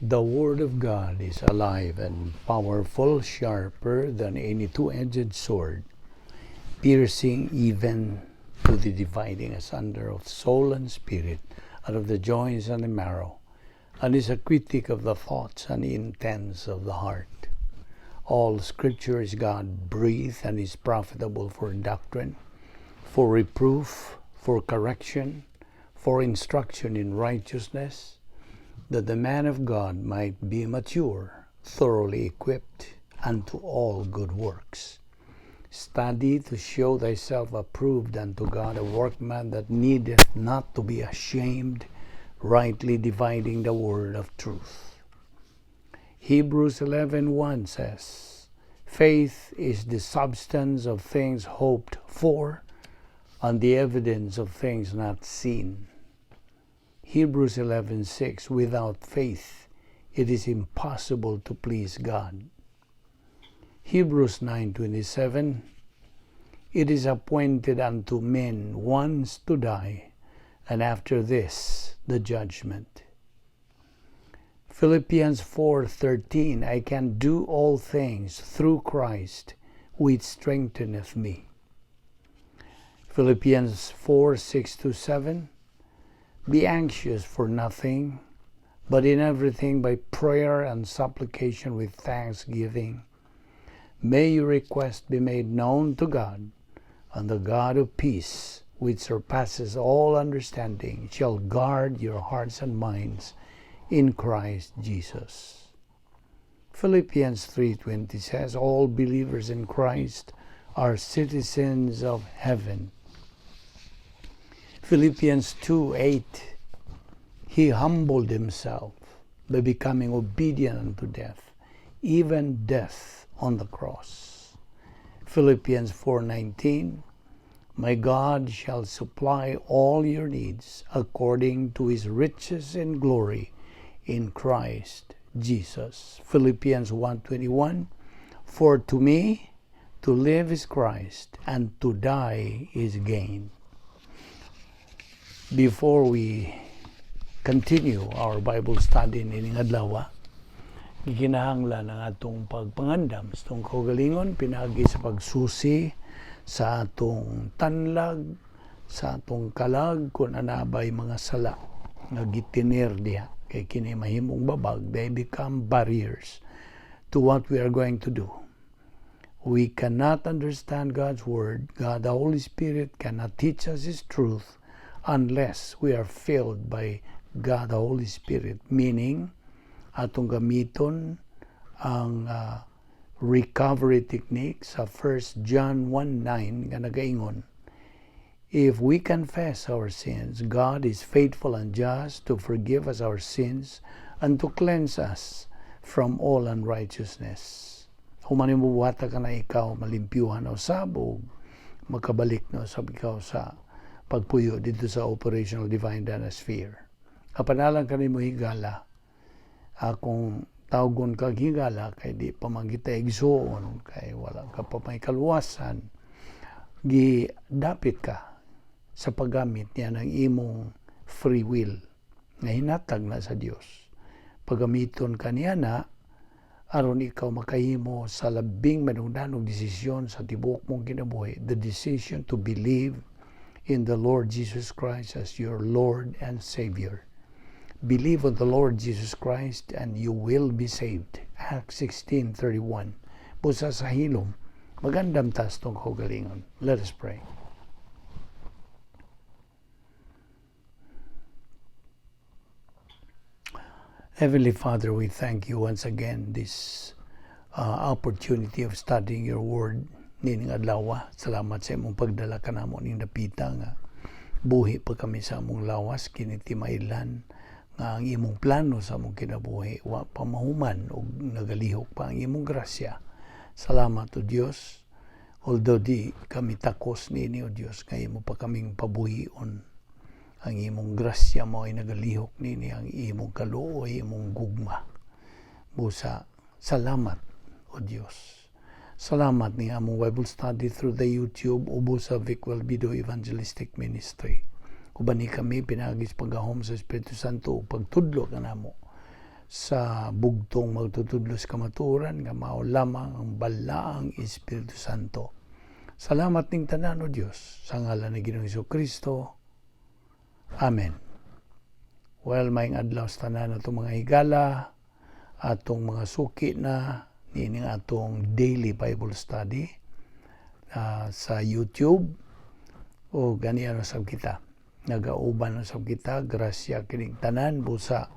The Word of God is alive and powerful, sharper than any two-edged sword, piercing even to the dividing asunder of soul and spirit, and of the joints and the marrow, and is a critic of the thoughts and intents of the heart. All Scripture is God breathed and is profitable for doctrine, for reproof, for correction, for instruction in righteousness, that the man of God might be mature, thoroughly equipped unto all good works. Study to show thyself approved unto God, a workman that needeth not to be ashamed, rightly dividing the word of truth. Hebrews 11:1 says, "Faith is the substance of things hoped for and the evidence of things not seen." Hebrews 11:6, "Without faith it is impossible to please God." Hebrews 9:27, "It is appointed unto men once to die, and after this the judgment." Philippians 4:13, "I can do all things through Christ which strengtheneth me." Philippians 4:6 to 7, "Be anxious for nothing, but in everything by prayer and supplication with thanksgiving may your request be made known to God, and the God of peace, which surpasses all understanding, shall guard your hearts and minds in Christ Jesus." Philippians 3:20 says all believers in Christ are citizens of heaven. Philippians 2:8, "He humbled himself by becoming obedient unto death, even death on the cross." Philippians 4:19, "My God shall supply all your needs according to his riches and glory in Christ Jesus." Philippians 1:21, "For to me to live is Christ and to die is gain." Before we continue our Bible study nining adlaw, gikinahanglan ang atong pagpangandam sa atong kaugalingon pinaagi sa pagsusi sa atong tanlag, sa atong kalag, kung anabay mga sala nga gitiner diha, kay kini mahimong babag. They become barriers to what we are going to do. We cannot understand God's word. God the Holy Spirit cannot teach us His truth unless we are filled by God the Holy Spirit, meaning atong gamiton ang recovery technique sa 1 John 1:9 nga nagaingon, "If we confess our sins, God is faithful and just to forgive us our sins and to cleanse us from all unrighteousness." Human mo buhata ka na ikaw malimpyuhan o sabog, makabalik no sab ikaw sa pagpuyo dito sa operational divine danasphere. Apan alang kanimo, higala, akong tawgon kag higala kay di pa man kita igsuon, kay wala ka pa may kaluwasan, gi dapit ka sa paggamit niya ng imong free will nga hinatag na sa Dios. Pagamiton ka niya na aron ikaw makahimo sa labing manungdanog desisyon sa tibuok mong kinabuhi, the decision to believe in the Lord Jesus Christ as your Lord and Savior. Believe on the Lord Jesus Christ and you will be saved. Acts 16:31. Busa sa hilom, magandam tas tong kaugalingon. Let us pray. Heavenly Father, we thank you once again this opportunity of studying your word nining adlaw. Salamat sa imong pagdala kanamo ning dapita nga buhi pa kami sa among lawas, kini timailan nga ang imong plano sa among kinabuhi wa pa mahuman ug nagalihok pa ang imong grasya. Salamat, O Dios. Although di kami takos niini, O Dios, kay imo pa kaming pabuhion. Ang imong grasya mo ay nagalihok nini, ang imong kaluoy, imong gugma. Busa, salamat, O Dios. Salamat ni among Bible study through the YouTube ubos sa Vicwell Video Evangelistic Ministry. Uban ni kami pinaagi sa paggahom sa Espiritu Santo ug pagtudlo kanamo. Sa bugtong magtutudlo sa kamatuoran nga mao lamang ang Balaang Espiritu Santo. Salamat ning tanan, O Dios, sa ngalan ni Ginoong Kristo. Amen. Well, maayong adlaw sa tanan atong mga higala, atong mga suki na niining atong daily Bible study sa YouTube o ganian usab kita. Nagauban usab kita, grasya kining tanan, busa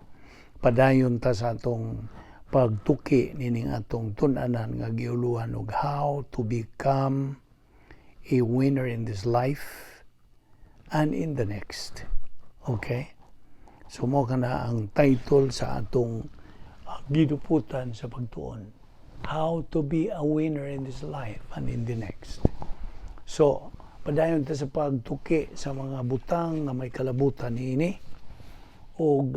padayon ta sa atong pagtuki nining atong tun-anan nga giuluhan og "How to Become a Winner in This Life and in the Next." Okay? So mao kana ang title sa atong giduputan sa pagtuon. "How to be a winner in this life and in the next." So, padayon ta sa pagtuki sa mga butang nga may kalabutan niini. Og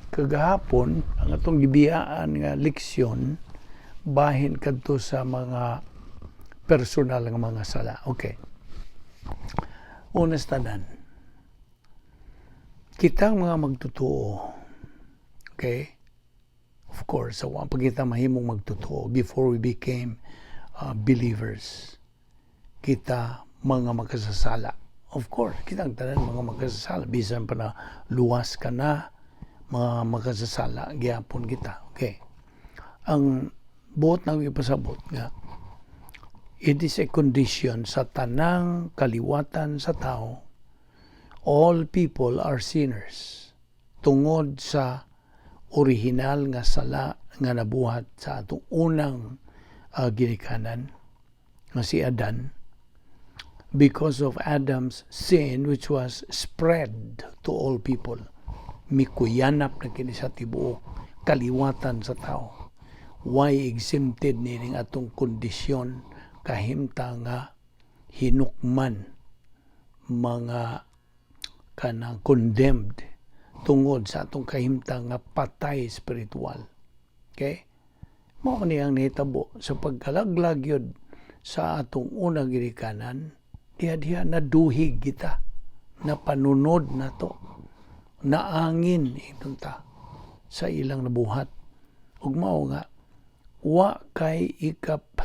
kagahapon, ang atong gibiyaan nga leksyon bahin kadto sa mga personal nga mga sala. Okay. Una sa tanan, kitang mga magtotoo, okay? Of course, sa wa pa kita mahimong magtotoo, before we became believers, kita mga makasasala. Of course, kitang tanan mga makasasala. Bisan pa na luwas ka na, mga makasasala, gyapon kita. Okay. Ang buot nang ipasabot nga, it is a condition sa tanang kaliwatan sa tao. All people are sinners tungod sa original nga sala nga nabuhat sa atong unang ginikanan nga si Adan, because of Adam's sin, which was spread to all people. Mikuyanap na kini sa tibuok kaliwatan sa tao. Why exempted nining atong kondisyon kahimta nga hinukman, mga kanang condemned tungod sa atong kahimtang nga patay spiritual. Okay? Mao ni ang nahitabo sa pagkalaglag yun sa atong unang ginikanan, diha-diha naduhig kita, napanunod na to, naangin itong ta sa ilang nabuhat. Ug mao nga, wa kay ikap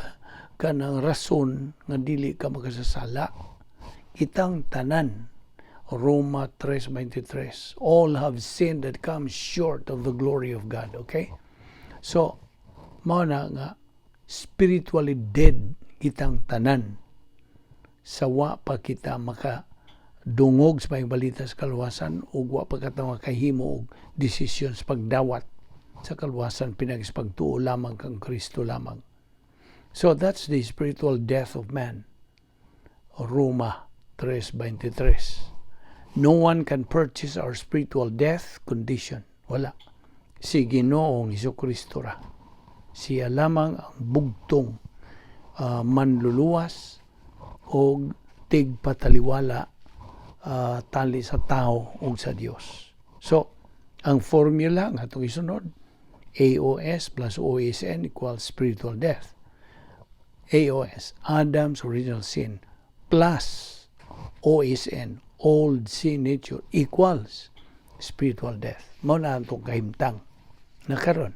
kanang rason nga dili ka makasasala. Kitang tanan, Roma 3:23, all have sinned that come short of the glory of God. Okay? So, mao na nga spiritually dead kitang tanan sa wa pa kita maka dungog sa maayong balita sa kaluwasan ug wa pa kita makahimo og desisyon sa pagdawat sa kaluwasan pinaagi sa pagtuo lamang kang Kristo lamang. So that's the spiritual death of man. Roma 3:23. No one can purchase our spiritual death condition. Wala. Si Ginoong Kristo ra. Siya lamang ang bugtong manluluwas o tigpataliwala tali sa tao ug sa Dios. So, ang formula nga atong isunod, AOS plus OSN equals spiritual death. AOS, Adam's original sin, plus OSN, old sin nature, equals spiritual death. Mao na atong kahimtang na karon.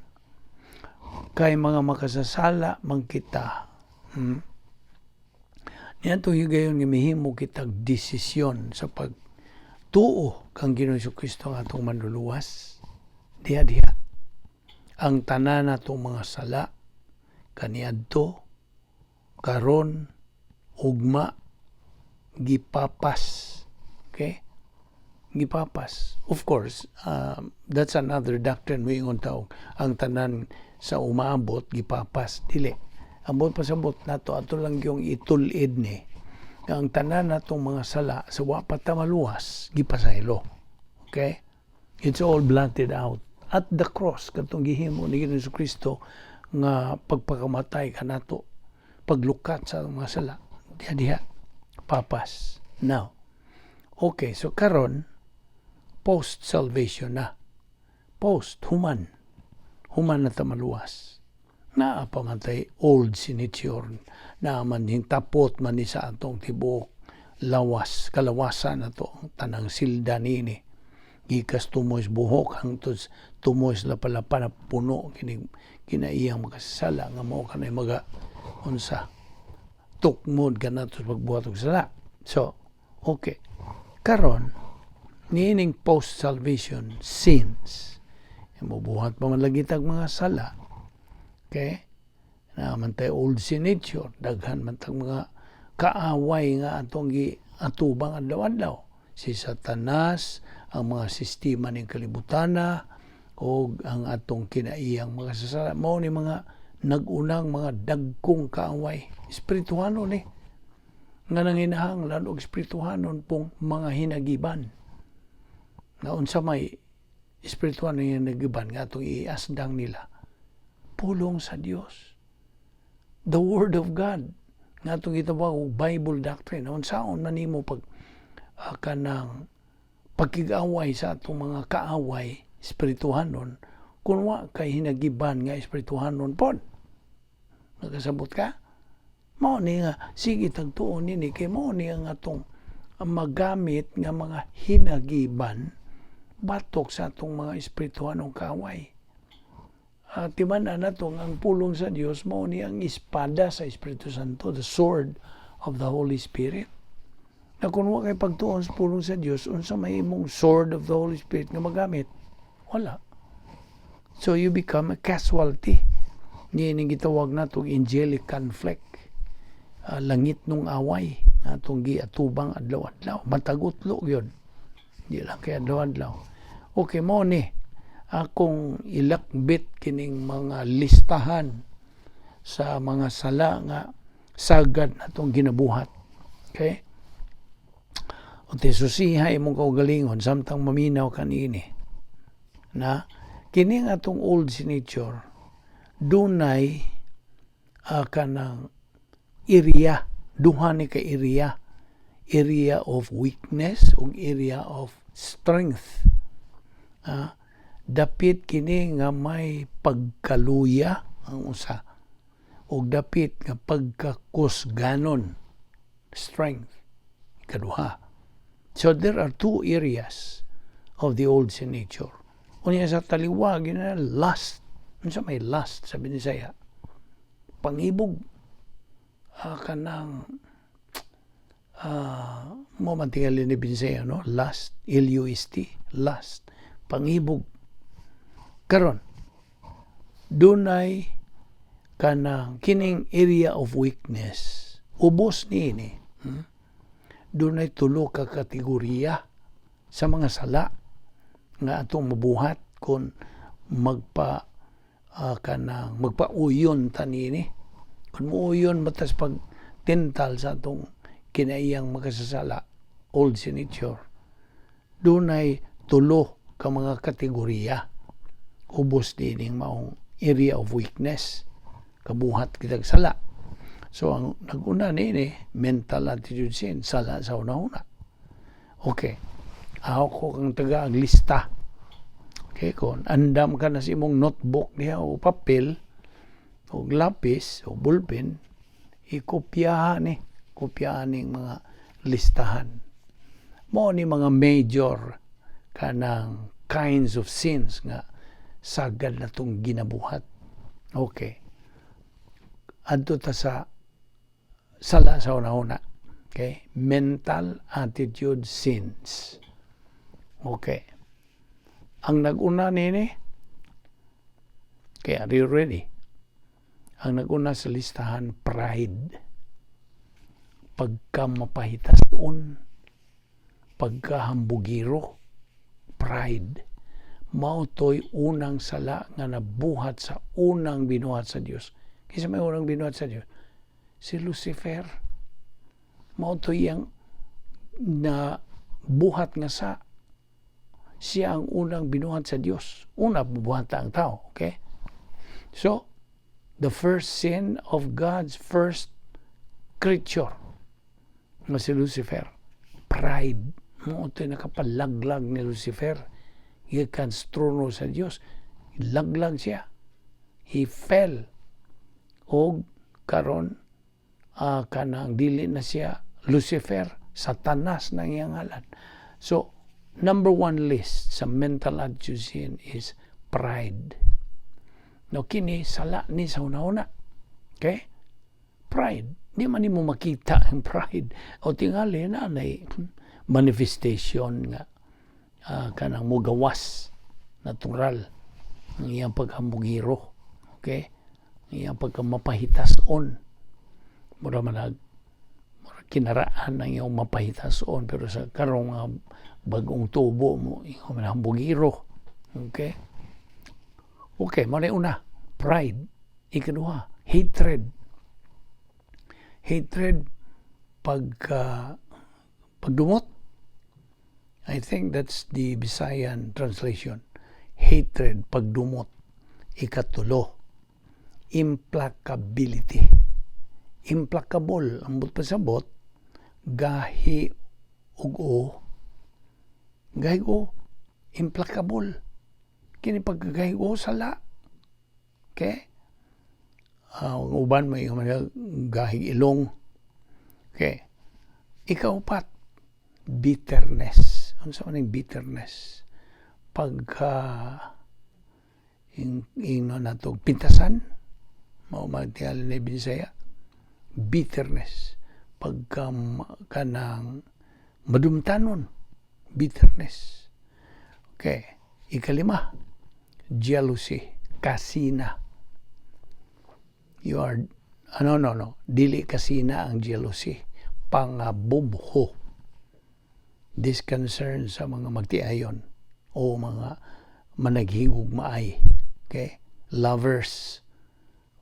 Kay mga makasasala man kita, Niadtong higayon nga mihimo kitag desisyon sa pagtuo kang Ginoong Kristo ang atong manluluwas. Diha diha. Ang tanan natong mga sala kaniadto, karon, ugma, gipapas. Okay? Gipapas. Of course, that's another doctrine. Moingon tao, ang tanan sa umaabot gipapas. Dili. Ambot pasabot nato, ato lang yung itulid ni ang tanan natong mga sala sa wa pa ta maluwas, gipasaylo. Okay? It's all blotted out at the cross, katong gihimo ni Ginoong Kristo nga pagpakamatay kanato, paglukat sa mga sala, diha diha papas. Now, okay, so karon post salvation na, post human human na ta maluwas, naa pa man tay old sin nature na man tapot man ni sa atong tibuok lawas, kalawasan na to, ang tanang silda niini. Gikas tumoy sa buhok hangtod tumoy sa lapalapa na puno kini kinaiyang makasala nga mao kanay maga unsa tukmod kanato sa pagbuhat og sala. So, okay. Karon, niining post-salvation sins, mubuhat pa man lagi tag mga sala. Okay? Naa man tay old sin nature, daghan man tag mga kaaway nga atong gi atubang adlaw-adlaw. Si Satanas, ang mga sistema ning kalibutana, o ang atong kinaiyang mga sasala. Mao ni mga nag-unang mga dagkong kaaway. Espirituhanon ni. Nga nanginahanglan og espirituhanon pong mga hinagiban. Nga unsa may espirituhanon nga hinagiban nga atong iasdang nila? Pulong sa Dios. The Word of God. Nga atong gitawag og Bible doctrine. Unsaon man nimo pag kanang pagkig-away sa atong mga kaaway espirituhanon kung wa kay hinagiban nga espirituhanon pod? Nakasabot ka? Mao ni nga sige tagtuon nini kay mao ni ang atong magamit nga mga hinagiban batok sa atong mga espirituhanong kaaway. Timan-an nato ang pulong sa Dios mao ni ang espada sa Espiritu Santo, the sword of the Holy Spirit. Na kung wa kay pagtuon sa pulong sa Dios, unsa may imong sword of the Holy Spirit nga magamit? Wala. So you become a casualty. Ni ning gitawag nato angelic conflict. Langit nung away nga atong giatubang adlaw-adlaw. Matag utlo gyud. Di lang kay adlaw-adlaw. Okay, mo ni akong ilakbit kining mga listahan sa mga sala nga sagad natong ginabuhat. Okay? Uti susiha imong kaugalingon samtang maminaw kanini. Na kini nga atong old nature dunay kanang area, duha ni ka area, area of weakness ug area of strength. Dapit kini nga may pagkaluya ang usa ug dapit nga pagkakusganon, strength, ikaduha. So there are two areas of the old sin nature. Unya sa taliwag na lust. Unsa may lust sa Binisaya? Pangibog, kanang mo man tingali ni Binisaya, no? Lust, L-U-S-T, lust, pangibog. Karon, dunay kanang kining area of weakness. Ubos niini. Dunay tulo ka kategorya sa mga sala nga atong mabuhat kung magpa kanang magpauyon ta niini. Kung muuyon matas pag tintal sa atong kinaiyang makasasala, old sin nature, dunay tulo ka mga kategorya ubos dining maong area of weakness kabuhat kitag sala. So ang naguna niini, mental attitude sin, sala sa una-una. Okay, ako kang taga ang lista. Okay, kung andam ka na sa imong notebook niya o papel o lapis o ballpen, ikopyahan ni, kopyahan ning mga listahan. Mao ni mga major kanang kinds of sins nga sagad na tong ginabuhat. Okay. Adto ta sa sala sa una-una. Okay? Mental attitude sins. Okay. Ang nag-una nini, kaya are you ready? Ang nag-una sa listahan, pride. Pagka mapahitason, pagkahambugiro, pride. Mao to'y unang sala nga nabuhat sa unang binuhat sa Dios. Kinsa may unang binuhat sa Dios? Si Lucifer. Mao to'y ang na buhat nga sa siya ang unang binuhat sa Dios. Una, buhat ang tao. Okay? So, the first sin of God's first creature nga si Lucifer, pride. Mao ito'y nakapalaglag ni Lucifer. Gikan sa trono sa Dios. Laglag siya. He fell. Og karon kanang dili na siya Lucifer, Satanas na iyang ngalan. So, Number one list sa mental attitude sin is pride. No, kini sala ni sa una-una. Okay? Pride. Di man nimo makita ang pride. O tingali na nay manifestation nga kanang mugawas natural ang iyang pagkambugiro. Okay? Ang iyang pagkamapahitas-on. Mura man mura kinaraan ang iyang mapahitason, pero sa karong bagong tubo mo ikaw man hambugiro. Okay? Okay, mao na una, pride. Ikaduha, hatred. Hatred, pagdumot. I think that's the Bisayan translation. Hatred, pagdumot. Ikatulo, implacability. Implacable, ang buot pasabot, gahi ug o gahi o implacable. Kini pagkagahi o sala. Okay? Ang uban may gahi ilong. Okay. Ikaupat, bitterness. Ano sa maning bitterness? Pagka ing nato pintasan, mao magtingali na Bisaya, bitterness. Pagka kanang madumtanon, bitterness. Okay. Ikalima, jealousy, kasina. You are, ano, no, dili kasina ang jealousy. Pangabubho. This concern sa mga magtiayon o mga managhigugmaay. Okay? Lovers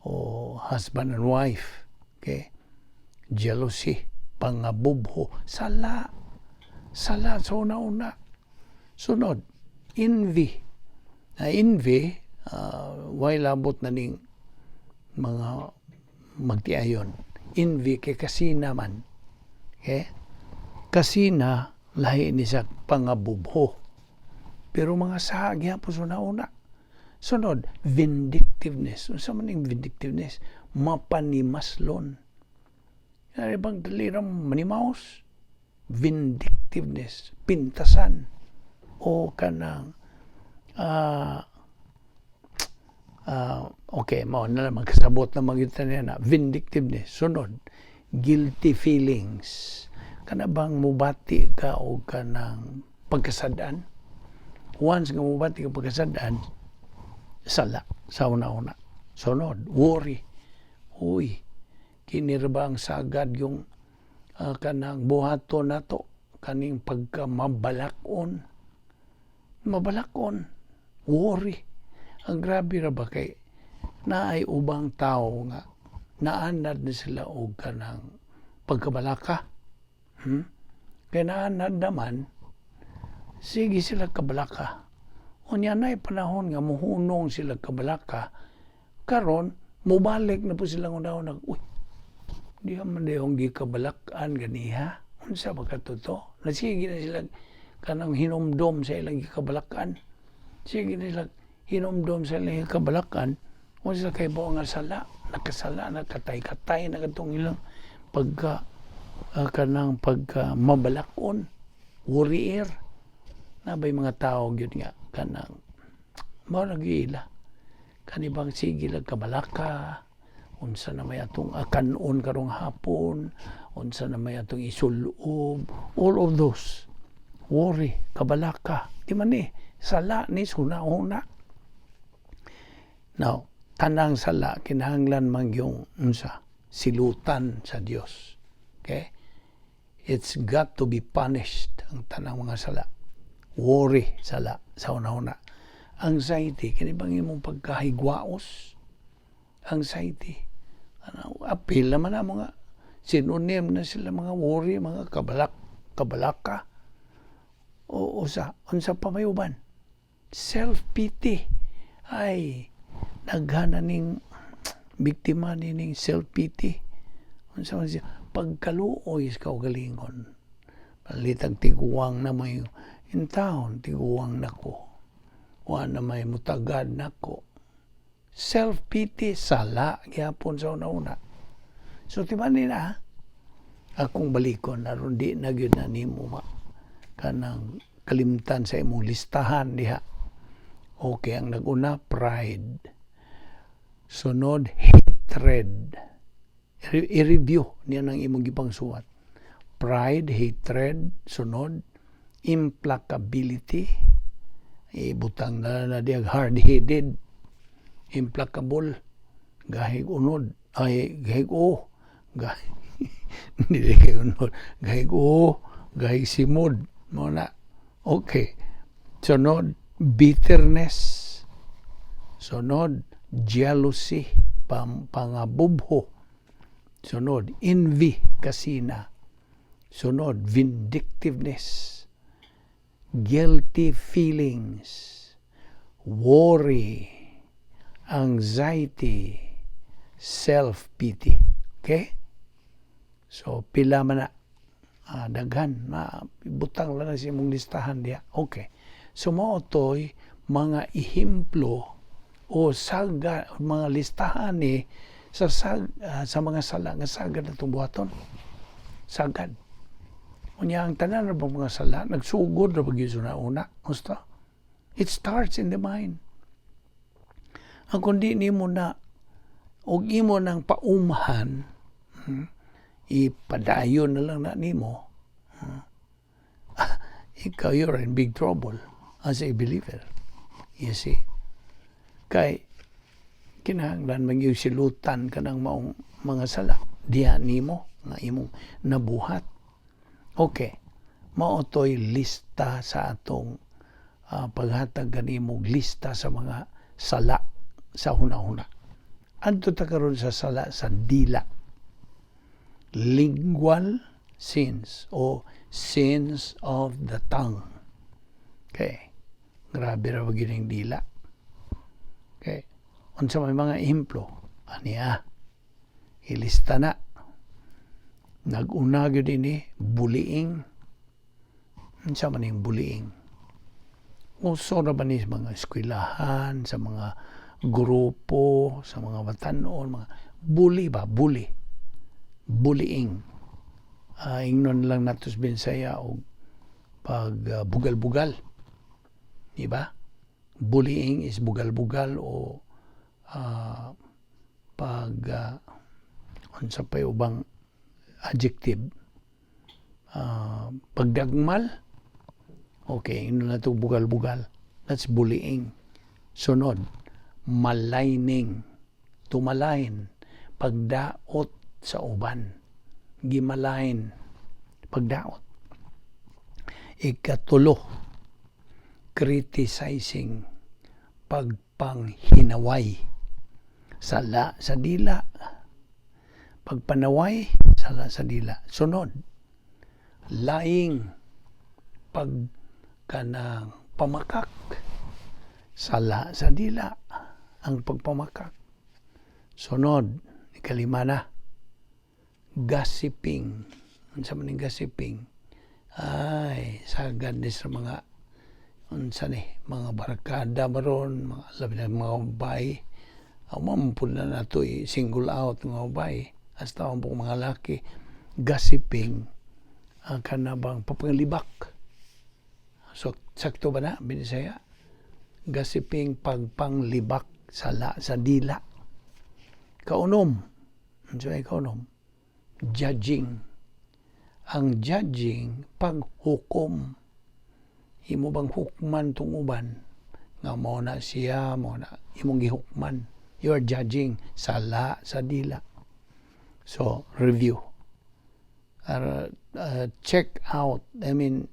o husband and wife. Okay? Jealousy, pangabubho, sala. Sala sa una-una. Sunod, envy. Na envy, way labot na ning mga magtiayon. Envy kay kasina man. Okay? Kasina, lahi ni sa pangabubho. Pero mga saha gyapon sa una-una. Sunod, vindictiveness. Unsa man ning vindictiveness? Mapanimaslon. Yari bang dali ra manimaos? Vindictiveness, pintasan o kanang okay, mao na lang, magkasabot na magyud niya na vindictiveness. Sunod, guilty feelings. Kana bang mubati ka o kanang pagkasad-an? Once nga mubati ka pagkasad-an, sala sa una-una. Sunod, worry. Uy, kini ra ba ang sagad yung kanang buhaton nato, kaning pagka mabalakon, mabalakon, worry. Ang grabe ra ba kay naay ubang tao nga naanad na sila og kanang pagkabalaka. Kay naanad naman, sige sila kabalaka. Unya na'y panahon nga muhunong sila kabalaka, karon mubalik na po sila una, "Uy, di man dayong gikabalakan ganiha. Unsa ba kato to?" Nasige na sila kanang hinumdom sa ilang gikabalakan. Sige na sila hinumdom sa ilang gikabalakan. Wa sila kay nga sala, nakasala, nakatay-katay na katong ilang pagka kanang pagka mabalakon, worrier. Na ba'y mga tao gyud nga kanang mao na gyud ila. Kani bang sige lang kabalaka, unsa na may atong kanon karong hapon, unsa na may atong isulob, all of those. Worry, kabalaka, di man ni, sala ni suna-una. Now, tanang sala kinahanglan man yung unsa, silutan sa Dios. Okay? It's got to be punished ang tanang mga sala. Worry, sala sa una-una. Anxiety, kini bang imong pagkahigwaos? Anxiety. Ano, apil naman na mga synonym na sila mga worry, mga kabalaka. O usa, unsa pa may uban? Self-pity. Ay, daghana ning biktima ni ning self-pity. Unsa man siya? Pagkaluoy sa kaugalingon. Palitag tiguang na may in town, tiguang nako. Wa na may mutagad nako. Self-pity, sala gyapon sa una-una. So timan na akong balikon aron di na gyud na nimo ma kanang Kalimtan sa imong listahan diha. Okay, ang naguna, pride. Sunod, hatred. I-review niya ng imong gipangsuwat. Pride, hatred, sunod, implacability. Ibutang na na diya hard-headed, implacable, gahig unod, ay gahig o, gahig, hindi kay unod, gahig o, gahig simod, mao na. Okay. Sunod, bitterness. Sunod, jealousy, pangabubho. Sunod, envy, kasina. Sunod, vindictiveness. Guilty feelings. Worry. Anxiety. Self-pity. Okay? So, pila man na? Ah, daghan. Na, butang lang na sa imong listahan diya. Okay. So, mao to'y mga ehemplo o saga, mga listahan ni sa mga sala nga sagad natong buhaton. Sagad. Unya ang tanan ra mga sala nagsugod ra gyud sa una. Gusto? It starts in the mind. Ang kundi nimo na og imo nang paumhan, ipadayon na lang na nimo, ikaw, you're in big trouble as a believer. You see? Kay kinahanglan magyud silutan ka ng maong mga sala diha nimo nga imong nabuhat. Okay. Mao to'y lista sa atong paghatag kanimo lista sa mga sala sa hunahuna. Adto ta karon sa sala sa dila. Lingual sins o sins of the tongue. Okay. Grabe ra ba gining dila. Okay. Unsa may mga ehemplo? Aniya. Ilista na. Nag-una gyud ini, bullying. Unsa man ning bullying? Uso ra ba ni sa mga eskwelahan, sa mga grupo, sa mga batanon, mga bully ba? Bully. Bullying. Ingnon lang nato sa Bisaya og pag bugal-bugal. Di ba? Bullying is bugal-bugal o pag unsa pa ubang adjective, pagdagmal. Okay, ingnon nato bugal-bugal. That's bullying. Sunod, maligning. To malign, pagdaot sa uban. Gi-malign, pagdaot. Ikatulo, criticizing, pagpanghinaway. Sala sa dila. Pagpanaway, sala sa dila. Sunod, lying, pag kanang pamakak. Sala sa dila ang pagpamakak. Sunod, ikalima na, gossiping. Unsa man ning gossiping? Ay, sagad ni sa mga unsa ni, mga barkada baron, mga labi na mga babae. Amo pud na nato i-single out mga babae. Hasta ang mga laki. Gossiping, ang kanabang papanglibak. So, sakto ba na, Binisaya? Gossiping, pagpanglibak, sala sa dila. Kaunom. Unsa may kaunom? Judging. Ang judging, paghukom. Imo bang hukman tong uban nga mao na siya, mao na imong gihukman. You are judging, sala sa dila. So, review. Check out, I mean,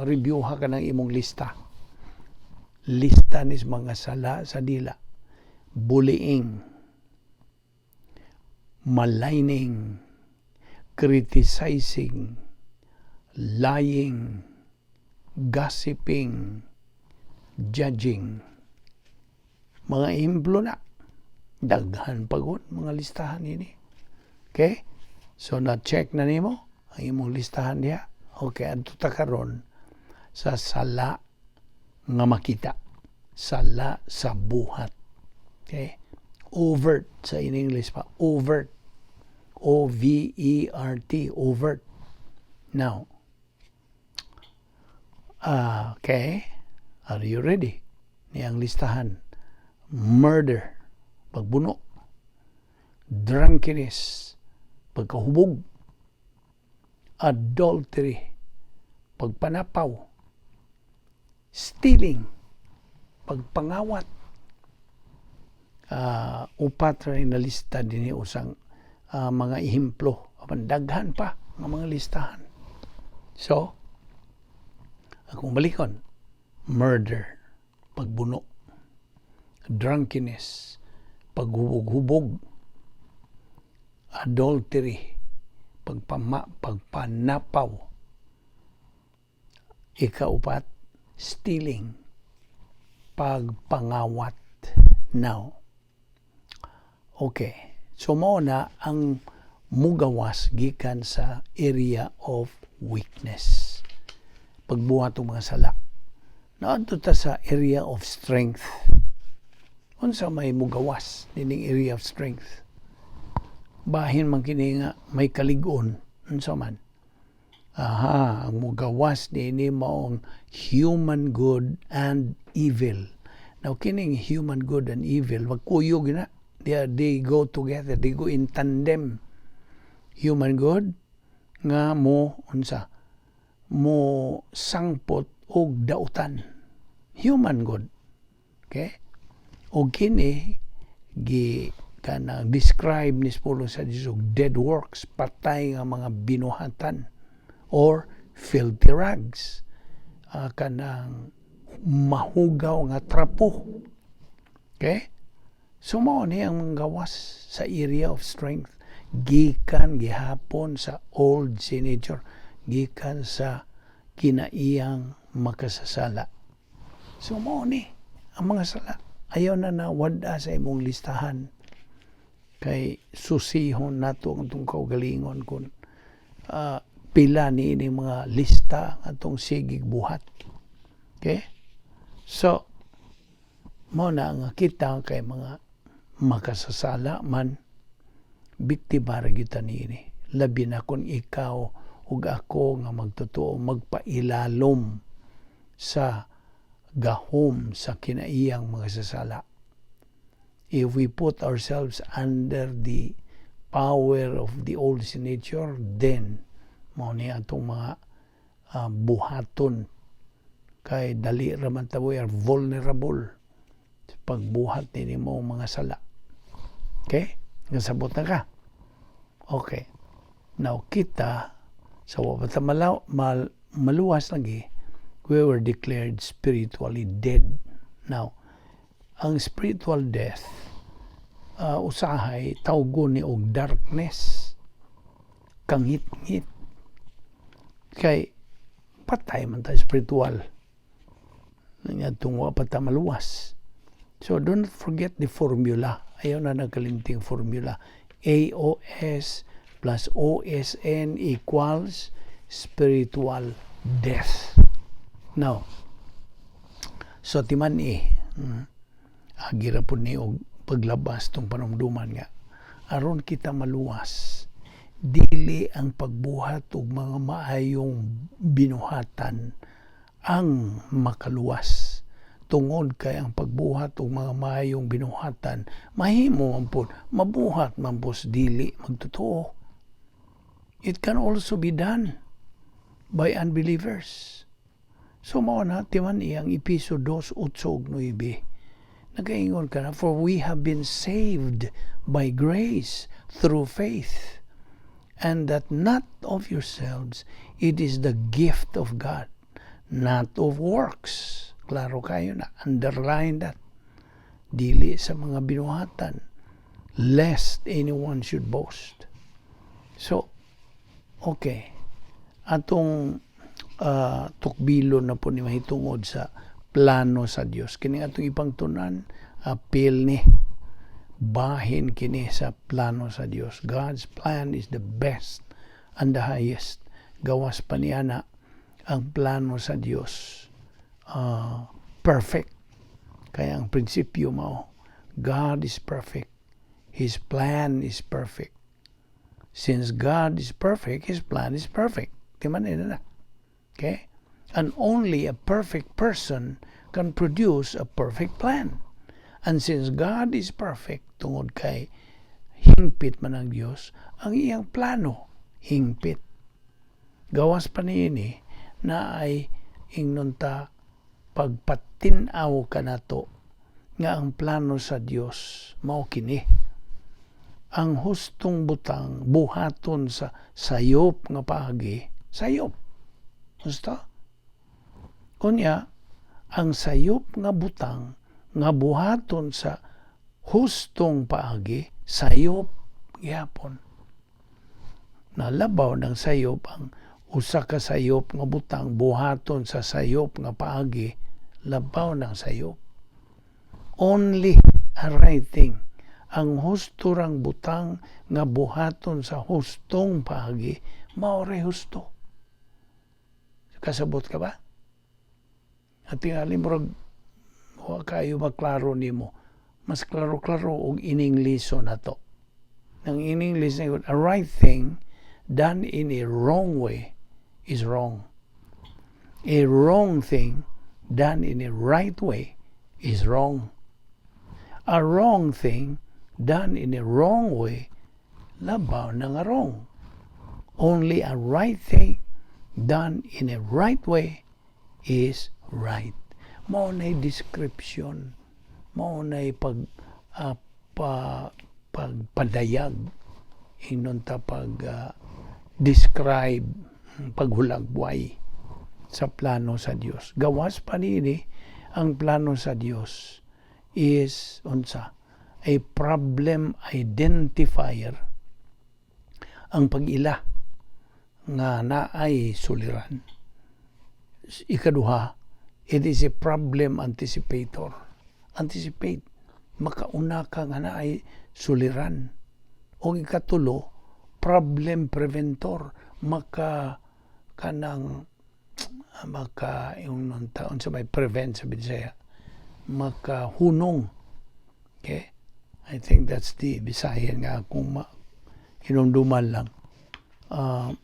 review ha ka ng imong lista. Lista nis mga sala sa dila. Bullying, maligning, criticizing, lying, gossiping, judging. Mga ehemplo na. Daghan pagod mga listahan ini. Okay? So na-check na nimo ang imong listahan diha. Okay, adto ta karon sa sala nga makita. Sala sa buhat. Okay? Overt sa in English pa. Overt. OVERT. Overt. Now, Okay, are you ready? Ni ang listahan. Murder, pagbuno. Drunkenness, pagkahubog. Adultery, pagpanapaw. Stealing, pagpangawat. Upat ra na lista dinhi, usang mga ehemplo. Apan daghan pa nga mga listahan. So, akong balikon, murder, pagbuno, drunkenness, paghubog-hubog, adultery, pagpanapaw, ikaupat, stealing, pagpangawat. Now, okay. So mao na ang mugawas gikan sa area of weakness. Pagbuhat og mga sala. Naadto ta sa area of strength. Unsa may mugawas nining area of strength? Bahin man kini nga may kalig-on, unsa man? Aha, ang mugawas niini maong human good and evil. Now, kining human good and evil, magkuyog na. They go together, they go in tandem. Human good nga mo unsa? Mo sangpot og dautan. Human good. Okay? Og kini gi kanang describe ni Pablo sa Dios og dead works, patay nga mga binuhatan or filthy rags. Kanang mahugaw nga trapo. Okay? So mao ni ang mga gawas sa area of strength gikan gihapon sa old sin nature, gikan sa kinaiyang makasasala. So mao ni ang mga sala. Ayaw na na wad-a sa imong listahan kay susihon nato ang atong kaugalingon kung pila ni ini mga lista ang atong sigig buhat. Okay? So, mao na nga kita kay mga makasasala man, biktima ra gyud ta niini. Labi na kung ikaw ug ako nga magtotoo magpailalom sa gahom sa kinaiyang mga sasala. If we put ourselves under the power of the old sin nature, then mao ni atong mga buhaton kay dali ra man ta, we are vulnerable sa pagbuhat nini mo mga sala. Okay? Nasabot na ka? Okay. Now, kita, sa wa pa ta maluwas lagi, we were declared spiritually dead. Now, ang spiritual death, usahay, tawgon ni og darkness, kangit-ngit. Kay, patay man tayo spiritual. Nga wa pa ta maluwas. So, do not forget the formula. Ayaw na nagkalimting formula. AOS plus OSN equals spiritual death. Now, so timan eh, agi ra po ni og paglabas tong panumduman nga aron kita maluwas, dili ang pagbuhat og mga maayong binuhatan ang makaluwas, tungod kay ang pagbuhat og mga maayong binuhatan mahimo man pod, mabuhat man pod dili magtotoo. It can also be done by unbelievers. So mao na timan iyang Epeso 2:8-9. Nagaingon ka na, "For we have been saved by grace through faith, and that not of yourselves, it is the gift of God, not of works." Klaro kayo na, underline that. Dili sa mga binuhatan, lest anyone should boast. So, okay. Atong tukbilon na po ni mahitungod sa plano sa Dios. Kini atong ipangtunan, apil ni bahin kini sa plano sa Dios. God's plan is the best and the highest. Gawas pa niya na ang plano sa Dios perfect. Kaya ang prinsipyo mao, God is perfect. His plan is perfect. Since God is perfect, His plan is perfect. Di man na. Okay? And only a perfect person can produce a perfect plan. And since God is perfect, tungod kay hingpit man ang Dios, ang iyang plano hingpit. Gawas pa niini naay, ingnon ta, pagpatin-aw kanato nga ang plano sa Dios mao kini: ang hustong butang buhaton sa sayop nga paagi, sayop. Husto? Kunya, ang sayop nga butang nga buhaton sa hustong paagi, sayop gihapon. Nalabaw ng sayop ang usa ka sayop nga butang buhaton sa sayop nga paagi, labaw ng sayop. Only a right thing, ang husto rang butang nga buhaton sa hustong paagi, mao ray husto. Kasabot ka ba? At tingali murag wa kayo maklaro nimo. Mas klaro-klaro og in-English na to. Nang in English na, "A right thing done in a wrong way is wrong. A wrong thing done in a right way is wrong. A wrong thing done in a wrong way, labaw na nga wrong. Only a right thing done in a right way is right." Mao na description, mao na pagpadayag, ingnon ta, pag describe, paghulagway sa plano sa Dios. Gawas pa niini, ang plano sa Dios is unsa? A problem identifier, ang pag-ila nga naay suliran. Ikaduha, it is a problem anticipator. Anticipate, makauna ka nga naay suliran. O ikatulo, problem preventor, maka kanang maka yung unsa may prevent sa Bisaya, makahunong. Okay, I think that's the Bisayan nga kung hinumduman lang,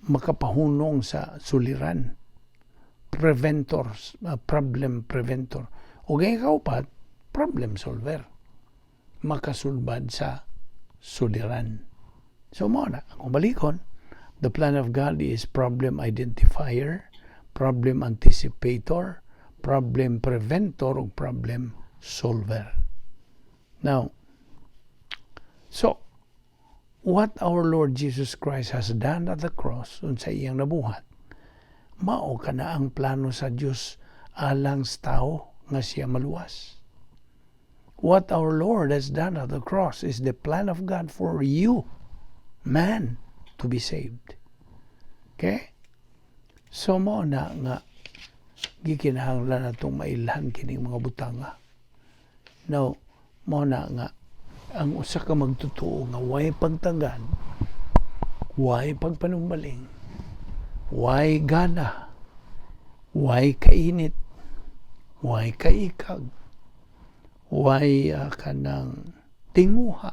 makapahunong sa suliran, preventors, problem preventor. O kay kaupat, problem solver, makasulbad sa suliran. So mao na kung balikon, the plan of God is problem identifier, problem anticipator, problem preventor ug problem solver. Now, so what our Lord Jesus Christ has done at the cross, unsa iyang nabuhat, mao kana ang plano sa Dios alang sa tao nga siya maluwas. What our Lord has done at the cross is the plan of God for you, man, to be saved. Okay? So mao na nga gikinahanglan natong mailhan kining mga butanga. Now, mao na nga ang usa ka magtotoo nga way pagtagad, way pagpanumbaling, way gana, way kainit, way kaikag, way kanang tinguha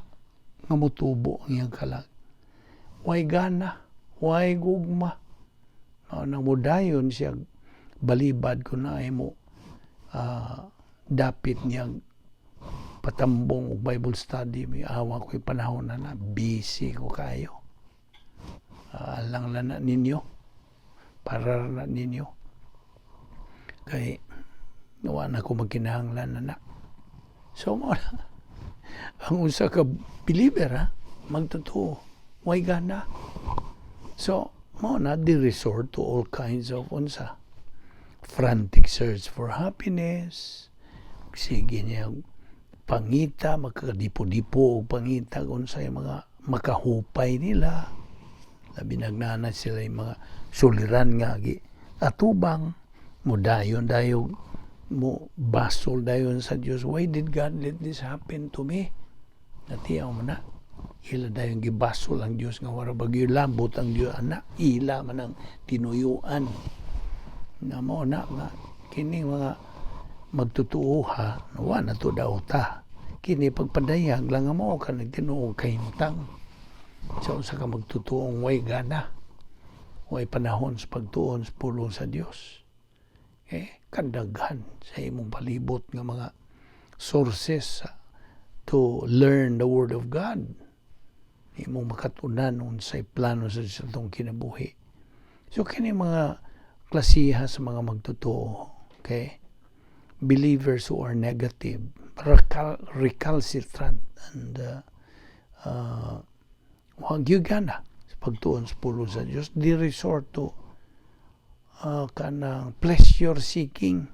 nga motubo ang iyang kalag. Way gana, way gugma. Nang mudayon siya balibad ko na ay mo dapit niya patambong og Bible study, may awa ko panahon na na busy ko kayo. Alang lang na ninyo, para na ninyo, kay wa na ko magkinahanglan na na. So mao na ang usa ka believer, ha, magtotoo, way gana. So mao na di resort to all kinds of unsa, frantic search for happiness. Sige niya pangita, makadipo-dipo og pangita kung unsay mga makahupay nila, labi nagnana sila yung mga suliran nga gi atubang mo, dayon dayon mo basol dayon sa Dios, "Why did God let this happen to me?" Natiyaw mo na ila dayon gibasol ang Dios nga wala ba labot ang Dios ana, ila man ang tinuyuan. Nga mao na nga kini mga magtutuoha, wa na to dauta kini, pagpadayag lang nga mao ka nagtinuog kahimtang sa usa ka magtutuong way gana, way panahon sa pagtuon sa pulong sa Dios. Okay? Kadaghan sa imong palibot nga mga sources to learn the Word of God. Imong makatunan unsay plano sa Diyos atong kinabuhi. So kini mga klasiha sa mga magtotoo, okay? Believers who are negative, recalcitrant, and wa gyud gana sa pagtuon sa pulong sa Diyos, they resort to kanang pleasure seeking.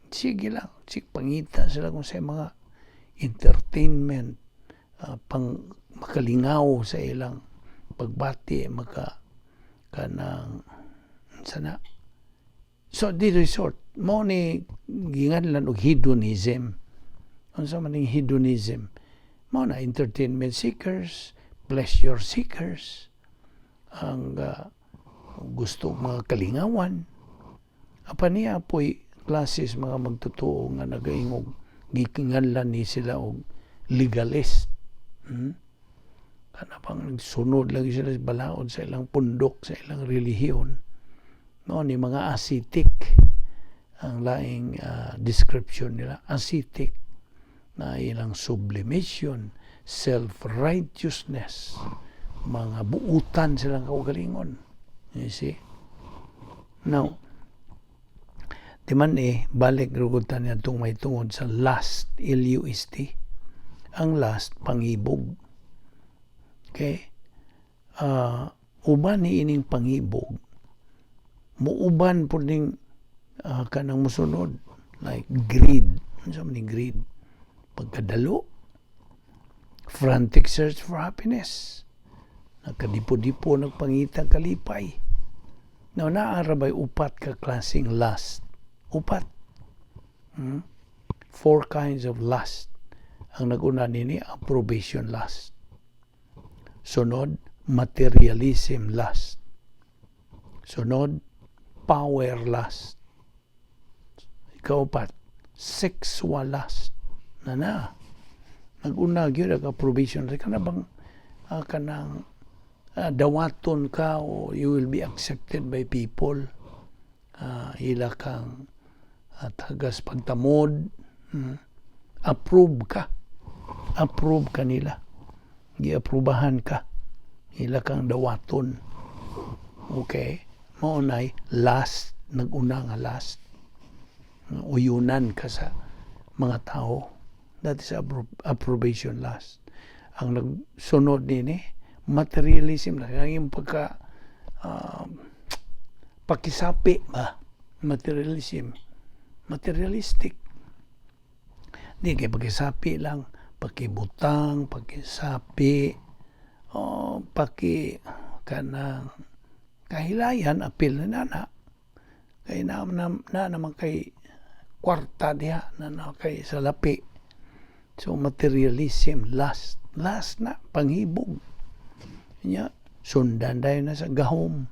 Sige lang, sige, pangita sila kung sa mga entertainment, pang makalingaw sa ilang pagbati, maka kanang sana. So they resort mao ni ginganlan og hedonism. Unsa man ning hedonism? Mao na entertainment seekers, pleasure seekers, ang gusto mga kalingawan. Apan niya po'y classes mga magtotoo nga nagaingog, gikinganlan ni sila og legalist. Kana pang nagsunod lagi sila sa balaod sa ilang pundok, sa ilang relihiyon. No, ni mga ascetic ang laing description nila, ascetic na ilang sublimation, self-righteousness, mga buutan silang kaugalingon. You see? Now, di man eh, balik rugutan niya itong may tungod sa lust, lust. Ang lust, pangibog. Okay? Uban ni ining pangibog, muuban po ning kanang musunod, like greed. Ano sa man greed? Pagkadalo, frantic search for happiness. Nagkadipo-dipo, nagpangita kalipay. Now, naa ra bay upat ka klaseng lust? Upat. Four kinds of lust. Ang naguna nini, approbation lust. Sunod, materialism lust. Sunod, power lust. Ikaupat, sexual lust. Na na. Naguna gyud ang approbation. Kana bang kanang dawaton ka o you will be accepted by people. Ila kang tagas pagtamod. Approve ka. Approve ka nila. Giaprobahan ka. Ila kang dawaton. Okay? Mao nay lust, nag-una nga lust. Uyunan ka sa mga tao. That is approbation lust. Ang nagsunod nini, materialism na yung pagka pakisapi ba, materialism, materialistic. Di kay pakisapi lang, pakibutang, pakisapi, o paki kanang kahilayan, apil na nana. Kay na naman kay kwarta diha na kay salapi. So materialism, lust, lust na panghibog. Nya sundan dayon na sa gahom.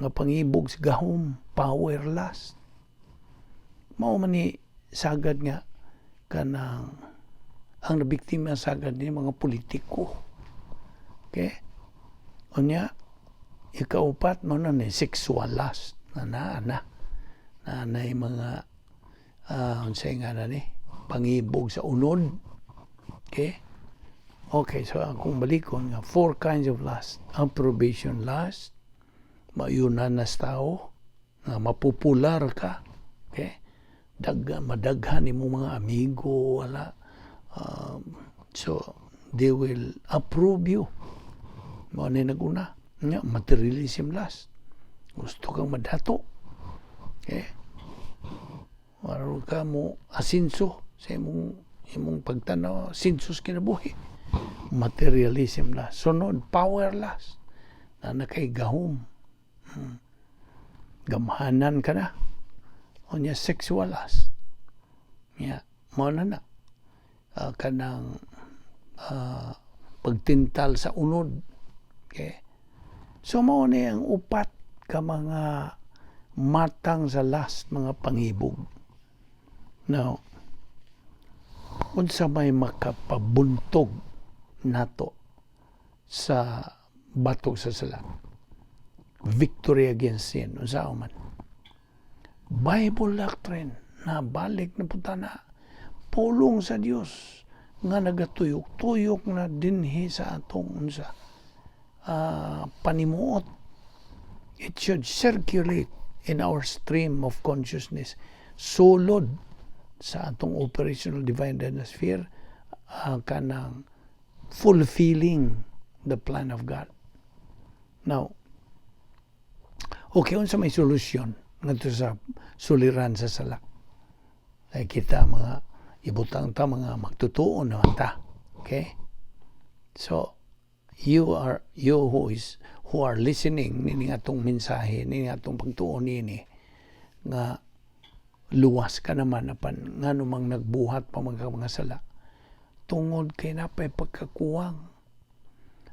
Nga pangibog sa gahom, power lust. Mao man ni sagad nga kanang ang nabiktima sagad ni mga politiko. Okay? Unya, ikaupat mo na ni sexual lust na na na na na mga unsay nga na ni pangibog sa unod. Okay? Okay, so akong balikon nga four kinds of lust. Approbation lust, mayunan na sa tao, nga mapopular ka. Okay? Madaghan nimo mga amigo, wala. So, they will approve you. Mao ni naguna. Nga, materialism lust. Gusto kang madato. Okay? Waro ka mo asinso sa imong pagtanaw, asinso sa kinabuhi. Materialism lust. Sunod, power lust. Na nakay gahom. Gamhanan ka na. Unya, sexual lust. Ya, mao na na. Kanang pagtintal sa unod. Okay? So mao ni ang upat ka mga matang sa lust, mga pangibog. Now, unsa may makapabuntog nato sa batok sa sala? Victory against sin. Unsa man? Bible doctrine na balik na punta na pulong sa Dios nga nagatuyok-tuyok na dinhi sa atong unsa panimuot. It should circulate in our stream of consciousness, sulod sa atong operational divine sphere, kanang fulfilling the plan of God. Now, okay, unsa may solusyon ngadto sa suliran sa sala? Ay kita mga ibutang ta, mga magtutuo naman ta. Okay? So, you who are listening nini atong mensahe, nini atong pagtuo nini nga luwas ka naman, apan ngano mang nagbuhat pa mga sala? Tungod kay napay pagkakuwang.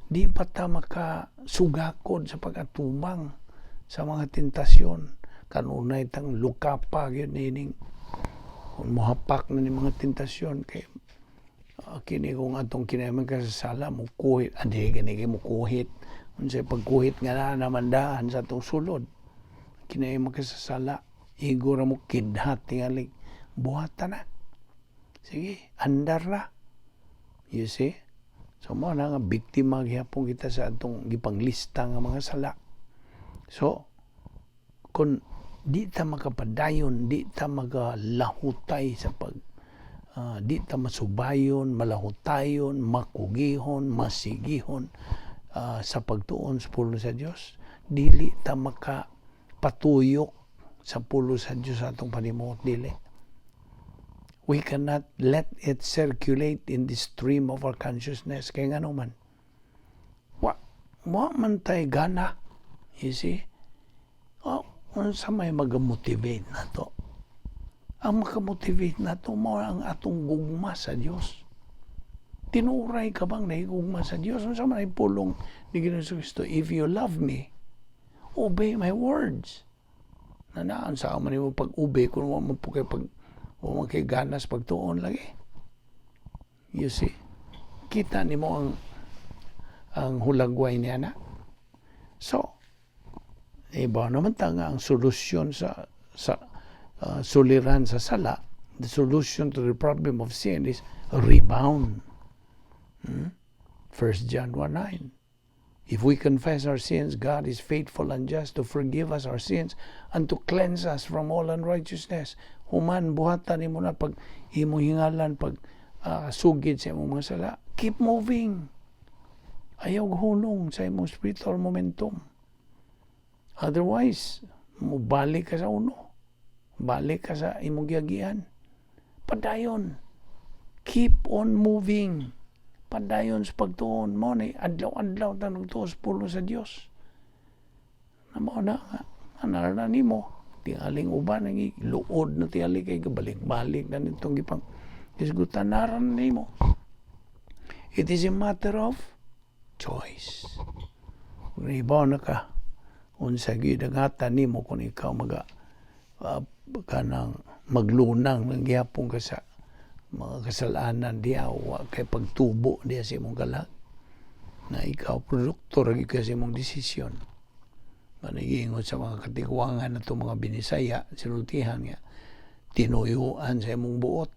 Di pa ta makasugakod sa pag-atubang sa mga tentasyon. Kanunay tang lukapa gyud nining kung mohapak na ni mga tentasyon kay kini kung atong kinahanglan kasasala mukuhit andi kini kay mukuhit. Unsay pagkuhit nga naa naman daan sa atong sulod? Kinahanglan makasasala, igo ra mo kidhat, tingali buhata na, sige, andar ra. You see? So mo na nga biktima gihapon kita sa atong gipanglista nga mga sala. So kung di ta makapadayon, di ta magalahutay sa pag di ta masubayon, malahutayon, makugihon, masigihon sa pagtuon sa pulong sa Dios, dili ta makapatuyok sa pulong sa Dios sa atong panimuot, dili. We cannot let it circulate in the stream of our consciousness. Kaya nga naman, wa man tay gana. You see? Oh, unsa may magamotivate na to? Ang makamotivate na to mao ang atong gugma sa Dios. Tinuray ka bang nahigugma sa Dios? Unsa man ay pulong ni Ginoong Kristo? "If you love me, obey my words." Nanaan sa man nimo pag-obey kung wa man po kay pag wa man kay ganas pagtuon lagi? You see? Kita nimo ang hulagway niya na. So, iba naman ta nga ang solusyon sa suliran sa sala, the solution to the problem of sin is rebound. 1 John 1:9. "If we confess our sins, God is faithful and just to forgive us our sins and to cleanse us from all unrighteousness." Human, buhatan nimo na pag imong hingalan, pag sugid sa imong mga sala. Keep moving. Ayaw hulong sa imong spiritual momentum. Otherwise, mubalik ka sa uno. Balik ka sa imong giagian. Padayon. Keep on moving. Padayon sa pagtuon mo ni adlaw-adlaw ta nagtuo sa pulong sa Dios. Na mao na nga anara nimo tingaling uban ang luod na tingali kay balik-balik na nitong gipang hisgutan naran nimo. It is a matter of choice. Kung ibaw na ka unsa gyud ang hata nimo kung ikaw maga kanang maglunang ng gihapon ka sa mga kasalanan diha, wa kay pagtubo diha sa imong kalag na ikaw produkto ra gyud ka sa imong desisyon. Managingon sa mga katigwangan na mga Binisaya, sinultihan nga tinuyuan sa imong buot.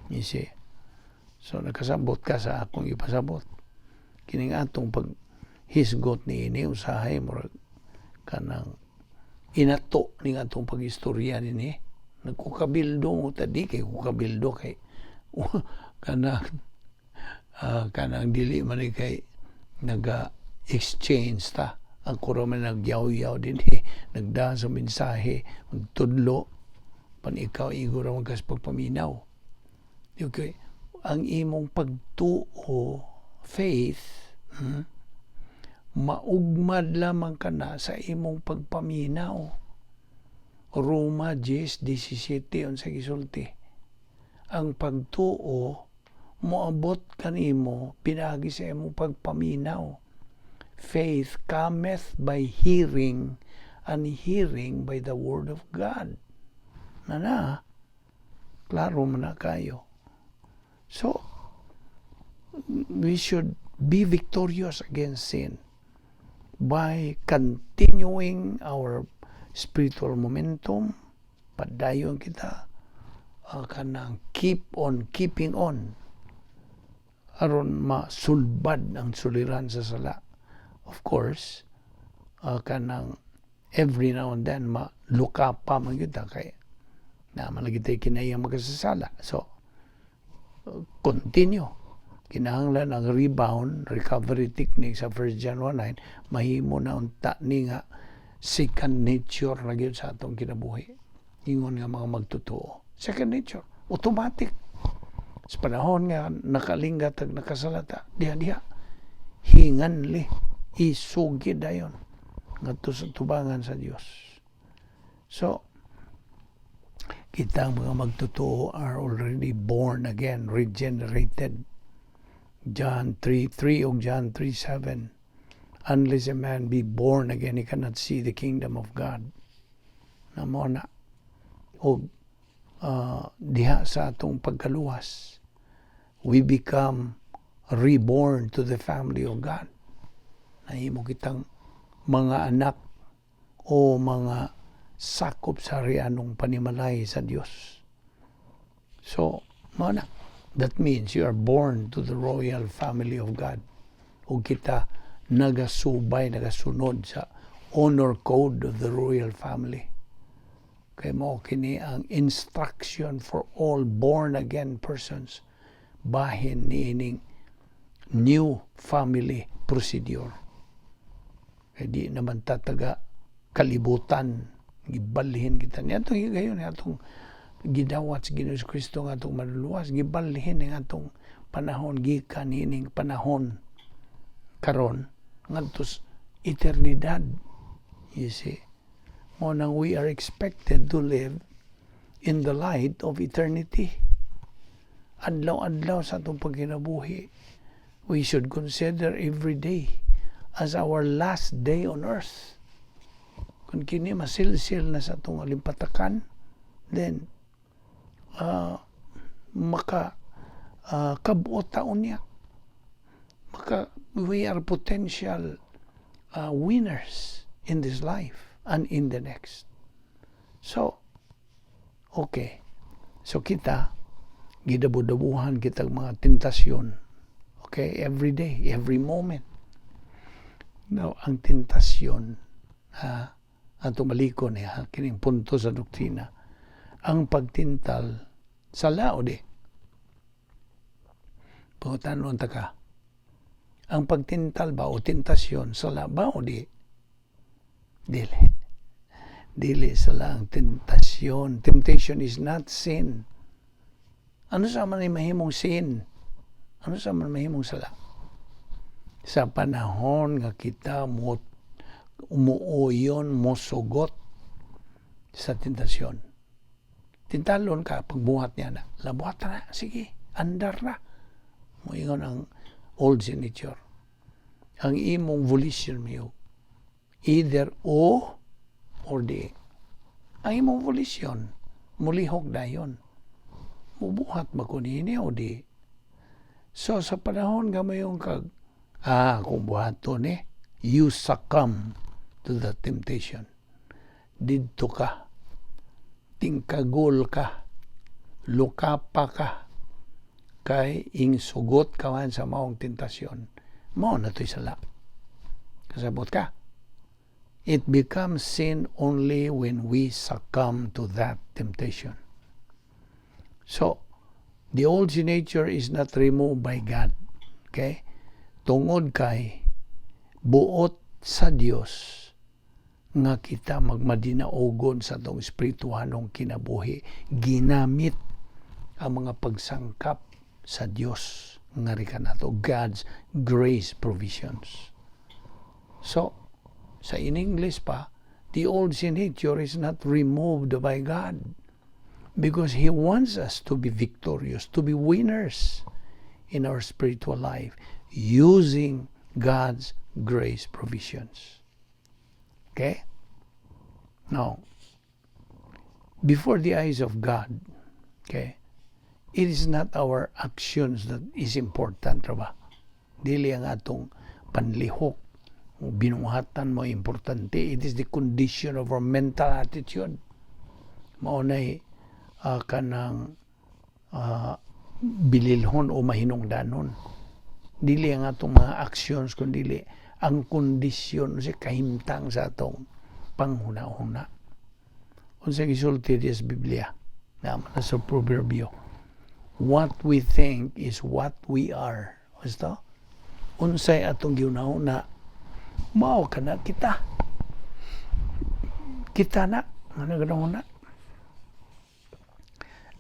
You see? So nakasabot ka sa akong ipasabot. Kining atong pag hisgot ni ini usahay murag kanang inato ning atong pag-istorya nini. Nagkukabildo mo ta, di kay kukabildo kay kanang dili man ni kay naga exchange ta. Ang kuro man nagyaw-yaw din eh, nagdaan sa mensahe, magtudlo pan, ikaw igo ra man kas pagpaminaw. Okay, ang imong pagtuo, faith, maugmad lamang kana sa imong pagpaminaw. Roma 10:17, unsa gisulti? Ang pagtuo moabot kanimo pinaagi sa imong pagpaminaw. Faith cometh by hearing, and hearing by the word of God. Na na, klaro man na kayo. So, we should be victorious against sin by continuing our spiritual momentum. Padayon kita, kanang keep on keeping on aron masulbad ang suliran sa sala. Of course, kanang every now and then maluka pa man kita kay na man lagi tayo kinahiyang makasasala. So, continue. Kinahanglan ang rebound, recovery technique sa 1 John 1:9, mahimo na unta ni nga second nature na gyud sa atong kinabuhi. Ingon nga mga magtotoo. Second nature. Automatic. Sa panahon nga nakalingat ag nakasalata, diha diha. Hinganli. Isugid dayon ngadto sa tubangan sa Dios. So, kitang mga magtotoo are already born again, regenerated. John 3:3 o John 3:7. Unless a man be born again, he cannot see the kingdom of God. Na mo na. O diha sa atong pagkaluwas, we become reborn to the family of God. Nahimo kitang mga anak o mga sakop sa harianong panimalay sa Dios. So, mao na. That means you are born to the royal family of God. O kita nagasubay, nagasunod sa honor code of the royal family. Kay mo kini ang instruction for all born again persons bahin niining new family procedure. Kay di naman tataga kalibutan, gibalhin kita ni atong higayon, atong gidawat sa Ginoong Kristo nga atong manluluwas, gibalhin ang atong panahon gikan niining panahon karon ngadto sa eternidad. You see, mo nang we are expected to live in the light of eternity. Adlaw-adlaw sa atong pagkinabuhi, we should consider every day as our last day on earth. Kung kini masilsil na sa atong alimpatakan, then maka kabuot taon niya maka we are potential winners in this life and in the next. So okay, so kita gidabo-dabuhan kitag mga tentasyon, okay, every day, every moment. Now, ang tentasyon, ha, ato maliko niya kining punto sa doktrina, ang pagtintal, sala o di? Pangutanon ta ka, ang pagtintal ba o tentasyon, sala ba o di? Dili, dili sala ang tentasyon. Temptation is not sin. Ano sa man ay mahimong sin? Ano sa man mahimong sala? Sa panahon nga kita mo umuuyon, mosugot sa tentasyon. Tintalon ka, pagbuhat niya na, labuhat na, sige, andar na. Moingon ang old nature. Ang imong volition mo, either o or di. Ang imong volition, mulihok dayon. Mubuhat ba ko niini o di? So sa panahon nga mayon kag, kung buhaton ni, you succumb to the temptation. Didto ka, tingkagol ka, lukapa ka, kay ingsugot ka man sa maong tentasyon, mao na to'y sala. Kasabot ka? It becomes sin only when we succumb to that temptation. So, the old nature is not removed by God. Okay? Tungod kay buot sa Dios nga kita magmadinaogon sa atong espirituhanong kinabuhi, ginamit ang mga pagsangkap sa Dios nga kanato, God's grace provisions. So sa in English pa, the old sin nature is not removed by God because He wants us to be victorious, to be winners in our spiritual life using God's grace provisions. Okay? Now, before the eyes of God, okay, it is not our actions that is important, ba? Dili ang atong panlihok o binuhatan mo importante. It is the condition of our mental attitude. Mao nay kanang bililhon o mahinungdanon. Dili ang atong mga actions, kundi ang kondisyon sa kahimtang sa atong panghuna-huna. Unsa gisulti sa Biblia? Naman na sa Proverbio. "What we think is what we are." Basta? Unsay atong gihuna-huna, mao kana kita. Kita na, ano ganun na.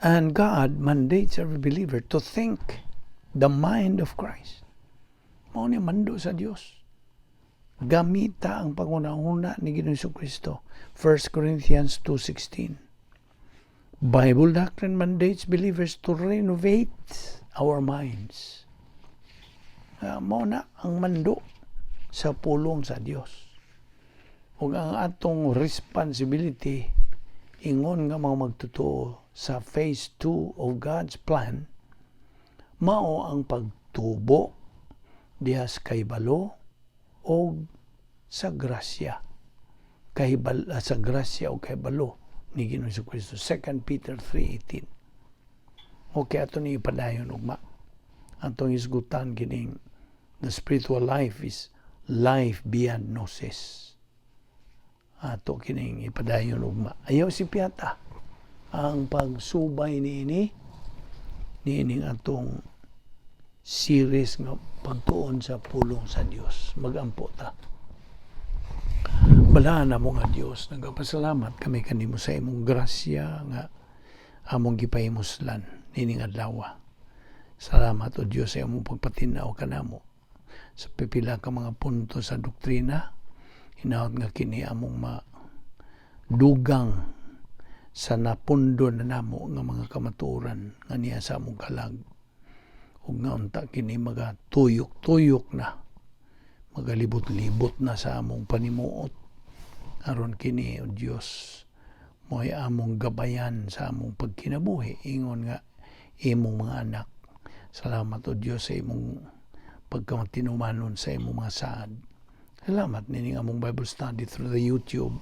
And God mandates every believer to think the mind of Christ. Mao ni mando sa Dios. Gamita ang panghuna-huna ni Ginoong Kristo. 1 Corinthians 2:16. Bible doctrine mandates believers to renovate our minds. Mao na ang mando sa pulong sa Dios. Ug ang atong responsibility ingon nga mga magtotoo sa phase 2 of God's plan, mao ang pagtubo diha sa kahibalo o sa grasya. Sa grasya o kahibalo ni Ginoong Kristo. 2 Peter 3:18. Okay, ato ni ipadayon ugma. Atong isgutan kining the spiritual life is life beyond gnosis. Ato kining ipadayon ugma. Ayaw sipyata ang pagsubay niini niining atong series nga pagtuon sa pulong sa Dios. Magampo ta. Balaan namo nga Dios, nagapasalamat kami kanimo sa imong grasya nga among gipahimuslan nining adlaw. Salamat, o Dios, sa imong pagpatinaw kanamo sa pipila ka mga punto sa doktrina. Hinaot nga kini among madugang sa napundo na namo nga mga kamatuoran nga niya sa among kalag ug nga unta kini magatuyok-tuyok na, magalibot-libot na sa among panimuot aron kini, o Dios, mo'y among gabayan sa among pagkinabuhi ingon nga imong mga anak. Salamat, o Dios, sa imong pagkamatinumanon sa imong mga saad. Salamat nining among Bible study through the YouTube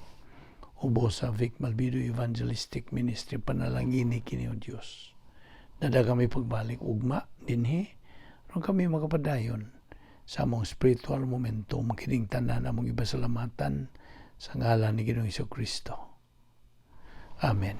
ubos sa Vic Malvido Evangelistic Ministry. Panalangini kini, o Dios. Dada kami pagbalik ugma dinhi aron kami makapadayon sa among spiritual momentum. Kining tanan among ipasalamatan sa ngalan ni Ginoong Kristo. Amen.